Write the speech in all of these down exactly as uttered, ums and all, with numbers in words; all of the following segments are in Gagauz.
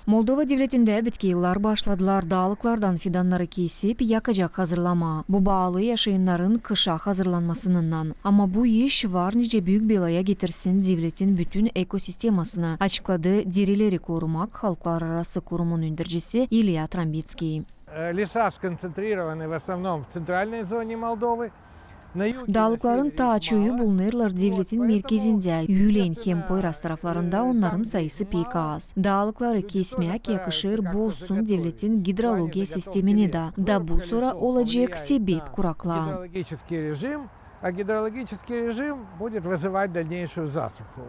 Moldova devletindä bitki yıllar başladılar daalıklardan fidannarı kesip yakacak hazırlamaa. Bu baalı yaşayannarın kışa hazırlanmasınından. Ama bu iş var nicä büük belaya getirsin devletin bütün ekosistemasını, açıkladı Dirileri korumak halklararası kurumun öndercisi İlya Trambitskiy. Э, Леса сконцентрированы в основном в центральной зоне Молдовы. Daalıkların taa çoyu bulunêrlar devletin merkezindä, üülen hem poyraz taraflarında onnarın sayısı pek az. Daalıkları kesmäk yakışêr bozsun devletin gidrologiya sisteminä dä, da bu sora olacek sebep kuraklaa. А гидрологический режим будет вызывать дальнейшую засуху.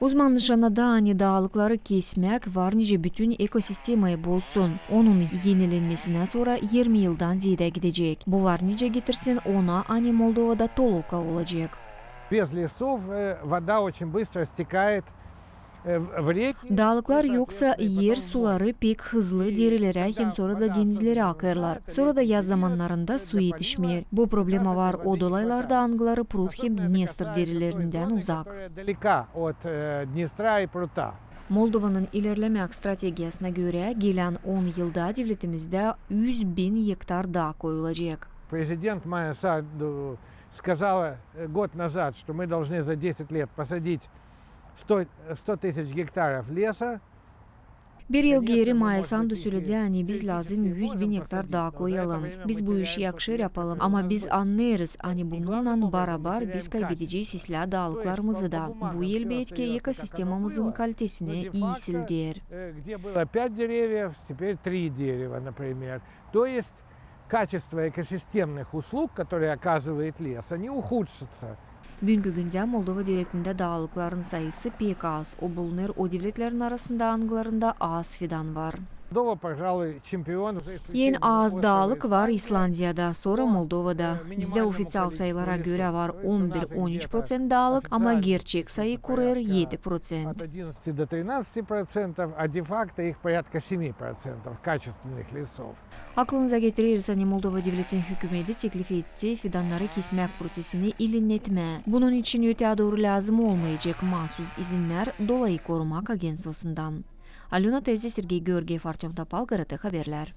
Uzman nışannadı, ani daalıkları kesmäk var nicä bütün ekosistemayı bozsun. Onun enilenmesinä sora irmi yıldan zeedä gidecek. Bu var nicä getirsin ona, ani Moldovada toloka olacek. Без лесов вода очень быстро стекает в реки. Daalıklar yoksa, er suları pek hızlı derilerä hem sora da denizlerä akêrlar. Sora da yaz zamannarında su etişmeer. Bu problema var o dolaylarda, angıları Prut hem Dnestr derilerindän uzak. Далека от Днестра и Прута. Moldovanın ilerlemäk strategiyasına görä, gelän on yılda devletimizdä üz bin gektar daa koyulacek. Президент Майя Санду сказала год назад, что мы должны за десять лет посадить сто, сто тысяч гектаров леса. Bir yıl geeri Mayya Sandu söledi, ani biz lääzım üz bin gektar daa koyalım. Biz bu işi yakışır yapalım, ama biz annêêrız, ani bununnan barabar biz kaybedecez islää daalıklarımızı da. Bu, elbetki, ekosistemamızın kalitesinä ii sildär. Где было пять деревьев, теперь три дерева, например. То есть качество экосистемных услуг, которые оказывает лес, они ухудшатся. Büünkü gündä Moldova devletindä daalıkların sayısı pek az. O bulunêr o devletlerin arasında, angılarında az fidan var. Moldova, пожалуй, чемпион. En az daalık var İslandiyada, sora Moldovada. Bizdä ofiţial sayılara görä var on bir, on üç proţent daalık, ama gerçek sayı kurêr edi proţent. От одиннадцати до тринадцати процентов, а де-факто их порядка семи процентов качественных лесов. Aklınıza getireriz, ani Moldova devletin hükümeti teklif etti fidannarı kesmäk proţesini illinnetmää. Bunun için öteyä dooru lääzım olmayacek maasuz izinnär Dolayı korumak agentstvosından. Alöna Teze, Sergey Georgiev, Artöm Topal, GRT Haberlär.